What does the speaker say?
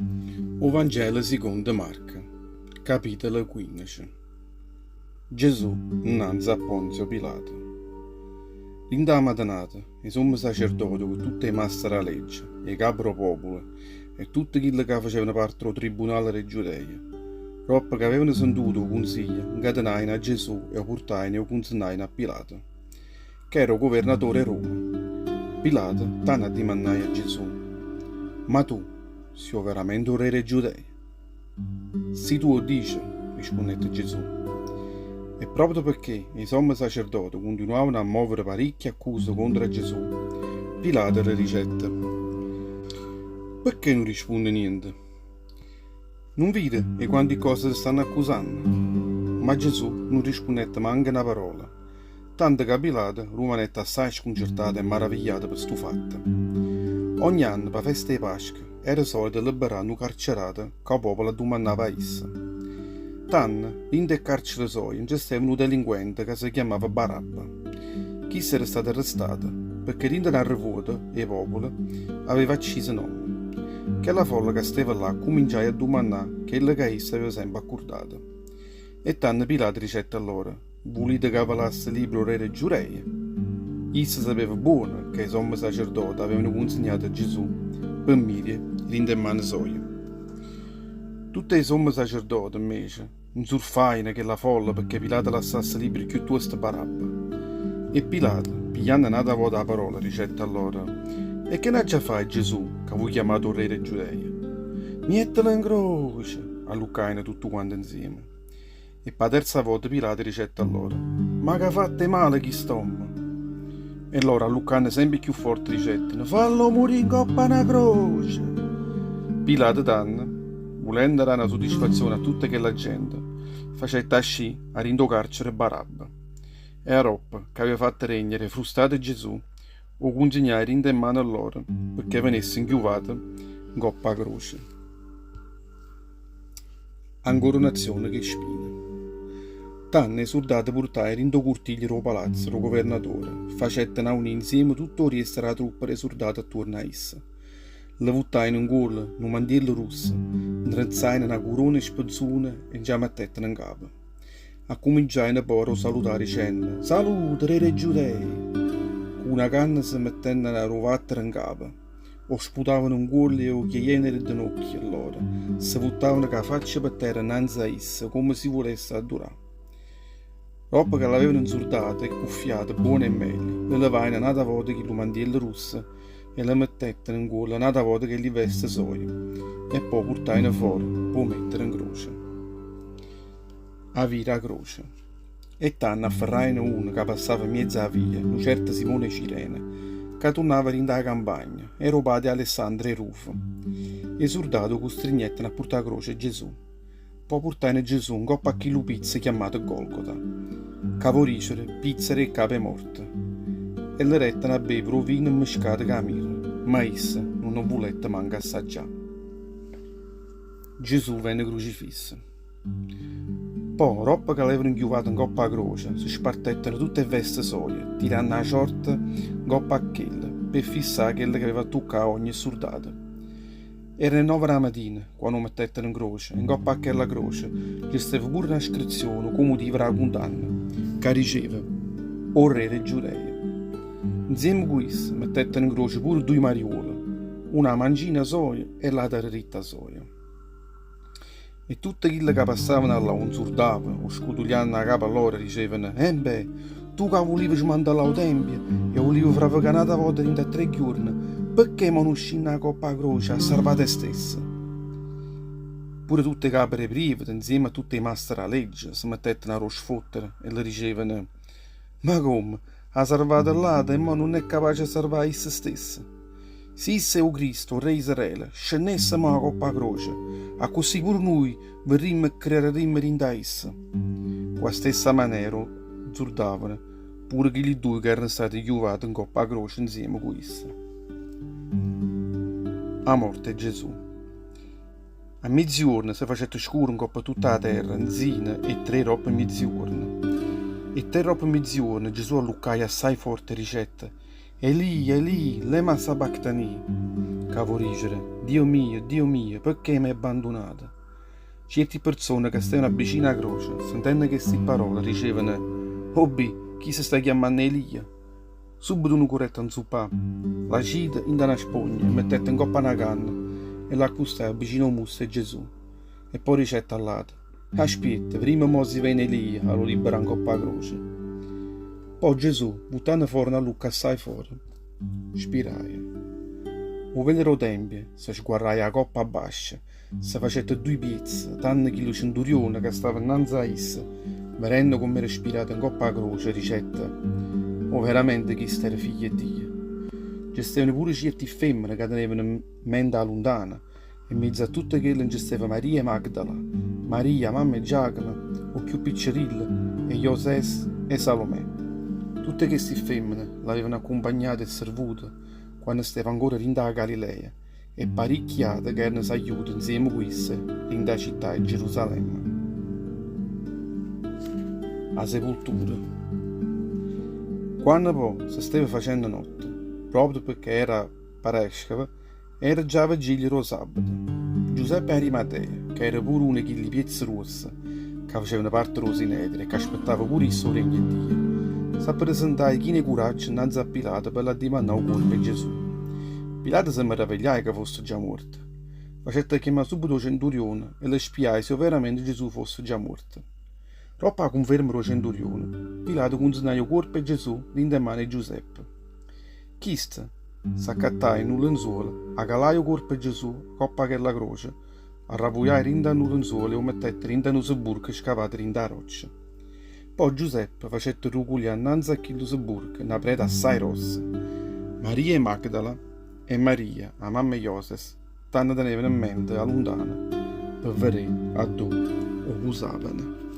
O Vangelo sicondo Marco, capitolo 15. Gesù 'nnanze a Ponzio Pilato. Dint' 'a matenata, 'e sommi sacerdote cu tutt' 'e maste d' 'a legge, 'e cape d' 'o popolo e tutte chille ca facevano parte d' 'o tribunale d' 'e Giudeje, doppo ca avevano sentuto 'o cunsiglio, 'ncatenajeno a Gesù e 'o purtajeno e 'o cunsignajeno a Pilato. Ch'era 'o governatore 'e Roma. Pilato tanno addimannaje a Gesù, Ma tu si' overamente 'o re d' 'e Giudeje? Si tu 'o ddice, rispunnette Gesù. E proprio pecché 'e sommi sacerdote cuntinuavano a movere paricchie accuse contro a Gesù, Pilato le dicette, Pecché nun rispunne niente? Nun vide 'e quanti ccose te stanno accusanno? Ma Gesù nun rispunnette manco na parola, tanto ca Pilato rumanette assaje scuncertato e maravigliato pe stu fatto. Ogni anno, p' 'a festa 'e Pasca, era solito liberà nu carcerato ca 'o popolo addumannava a isso. Tanno, dint' 'e carcere soje nce steva nu delinquente ca se chiammava Barabba. Chisto era stato arrestato pecché dint' 'a n'arrevuoto 'e popolo aveva acciso n'ommo. Chella folla ca steva là accuminciaje a dumannà chello ca isso aveva sempe accurdato. E tanno Pilato dicette a loro, Vulite ca ve lasse libero 'o re d' 'e Giureje? Isso sapeva buono ca 'e sommi sacerdote avevano cunsignato a Gesù pe mmiria dint' 'e mmane soje. Tutte 'e sommi sacerdote, 'mmece, 'nzurfajeno chella folla pecché Pilato lassasse libero cchiuttuosto Barabba. E Pilato, piglianno n'ata vota 'a parola, dicette a loro, E che n'aggia fa' 'e Gesù, ca vuje chiamate 'o re d' 'e Giureje? Miettelo 'ncroce! alluccajeno tuttu quante 'nzieme. E p' 'a terza vota Pilato dicette a loro, Ma ch'ha fatto 'e male chist'ommo? E loro, alluccanno sempe cchiù forte, dicetteno, Fallo murì 'ncopp' a na croce! Pilato tanno, vulendo dà na suddisfazione a tutta chella gente, facette ascì 'a dint' 'o carcere Barabba. E aroppo ch'aveva fatto regnere 'e frustate Gesù, 'o cunzignaje dint' 'e mmane lloro pecché venesse 'nchiuvato 'ncopp' 'a croce. A 'ncoronazione ch' 'e spine. Tanno 'e surdate purtaje dint' 'o curtiglio d' 'o palazzo d' 'o governatore, facetteno aunì 'nzieme tutto 'o riesto d' 'a truppa d' 'e surdate attuorno a isso. Le vuttajeno 'ncuollo nu mantiello russo, 'ntrezzajeno na curona 'e spezzune e nce 'a mettetteno 'ncapo. Accuminciajeno poi a 'o salutà dicenno, Salute, re d' 'e Giudei! Cu na canna se mettennero a 'o vattere 'ncapo. 'O sputavano 'ncuollo e 'o chiejeno 'e ddenocchie lloro, se vuttavano cu 'a faccia pe terra 'nnanze a isso comme si vulesse addurà. Doppo ca l'avevano 'nzurdato e cuffiato buono e meglio, le levajeno n'ata vota chillu mantiello russo e le mettetteno 'ncuollo n'ata vota chelli veste soje e po' 'o purtajeno fore p' 'o mettere 'ncroce. 'A via d' 'a croce. E tanno afferrajeno uno ca passava 'mmiez' 'a via, nu certo Simone 'e Cirene, ca turnava dint' 'a campagna, era 'o pate 'e Alessandro e Rufo. 'E surdate 'o custrignetteno a purtà 'a croce 'e Gesù. Po' purtajeno Gesù 'ncopp' a chillu pizzo chiammato Golgota, ca vo' dicere pizzo d' 'e cape 'e morte, e le detteno a bevere 'o vino mmiscato cu 'a mirra, ma isso nun 'o vulette manco assaggià. Gesù vene crucifisso. Po', doppo ca l'evano 'nchiuvato 'ncopp' 'a croce, se spartettero tutte 'e veste soje, tiranno 'a ciorta 'ncopp' a chella, pe' fissà chella ch'aveva tuccà a ogne surdato. Erano 'e nove d' 'a matina, quanno 'o mettettero 'ncroce, e 'ncopp' a chella croce nce steva pure na scrizione cu 'o mutivo d' 'a cundanna, ca diceva, 'O Re d' 'e Giudeje. Nzieme cu isso mettettero 'ncroce pure duje mariuole, uno 'a mancina soja e l'ato 'a deritta soja. E tutte chille ca passavano 'a llà 'o 'nzurdavano, 'o scutulianno 'a capa lloro dicevano, Embè, tu ca vulive smantellà 'o tempio e 'o vulive fravecà n'ata vota dint' a tre ghiuorne, pecché mo nun scinne 'a copp' 'a croce a sarvà te stesso? Pure tutt' 'e cape d' 'e prievete, 'nzieme a tutt' 'e maste d' 'a legge, se mettettero a d' 'o sfottere e le dicevano, Ma comme, ha sarvato ll'ate e mo nun è capace 'e sarvà a isso stesso? Si isso è 'o Cristo, 'o Re 'e Israele, scennesse mo 'a copp' 'a croce, accussì pure nuje verrimmo e crerrimmo dint' 'a isso. Cu 'a stessa manera 'o 'nzurdavano pure chilli duje ch'erano state chiuvate 'ncopp' 'a croce 'nzieme cu isso. A morte 'e Gesù. A mieziuorno se facette scuro 'ncopp' tutta 'a terra 'nzino 'e tre doppo mieziuorno. E tre doppo mieziuorno Gesù alluccaje assaje forte e dicette, Elì, Elì, lema sabachthani, ca vo' dicere. Dio mio, Dio mio, pecché m'hai abbandunato? Cierti perzone ca stevano vicino 'a croce, sentenno chesti parole, dicevano, Obbì, chisto sta chiammanno Elia. Subito uno currette a 'nzuppà l'acito 'int'a na spogna, 'o mettette 'ncopp' a na canna e l'accustaje vicino 'o musso 'e Gesù. E po' dicette a ll'ate, Aspietta, vedimmo mo si vene Elia a lo libberà 'ncopp' 'a croce. Po' Gesù, vuttanno fore n'allucco assaje forte, spiraje. O velo d' 'o tempio se sguarraje 'a coppa abbascio, se facette duje piezze, tanno chillu centurione ca stava 'nnanze a isso, vedenno comm'era spirato 'ncopp' 'a croce, dicette, Overamente chisto era figlio 'e Dio. Nce stevano pure cierti femmene ca tenevano mente 'a luntano, E 'mmiez'a tutte chelle nce steva Maria 'e Magdala, Maria, 'a mamma 'e Giacomo, 'o cchiù piccerillo, 'e Ioses e Salomè. Tutte chesti ffemmene l'avevano accumpagnate e servute quanno steva ancora dint' 'a Galilea e paricchi ate ca erano sagliute 'nzieme cu isso dint' 'a città 'e Gerusalemme. 'A sepultura. Quanno po' se steva facenno notte, proprio pecché era Parasceva, Era già 'a vigilia d' 'o sabbato. Giuseppe 'e Arimatea, ca era pure uno 'e chilli piezze gruosse ca facevano parte d' 'o Sinedrio e ca aspettava pure isso 'o regno 'e Dio, s'appresentaje chino 'e curaggio 'nnanze a Pilato pe l'addimannà 'o cuorpo 'e Gesù. Pilato se meravigliaje ca fosse già muorto. Facette chiammà subito 'o centurione e le spiaje si overamente Gesù fosse già muorto. Doppo 'a cunferma d' 'o centurione, Pilato cunzignaje 'o cuorpo 'e Gesù dint' 'e mane 'e Giuseppe. Chisto s'accattaje nu lenzuolo, acalaje 'o cuorpo 'e Gesù 'ncopp' 'a chella croce, arravugliaje dint' 'a nu lenzuolo e 'o mettette dint' 'a nu sebburco scavato dint' 'a roccia. Po' Giuseppe facette ruculià 'nnanze a chillu sebburco na preta assaje grossa. Maria 'e Magdala e Maria, 'a mamma 'e Ioses, tanno tenevano mente 'a luntano pe veré addò 'o pusavano.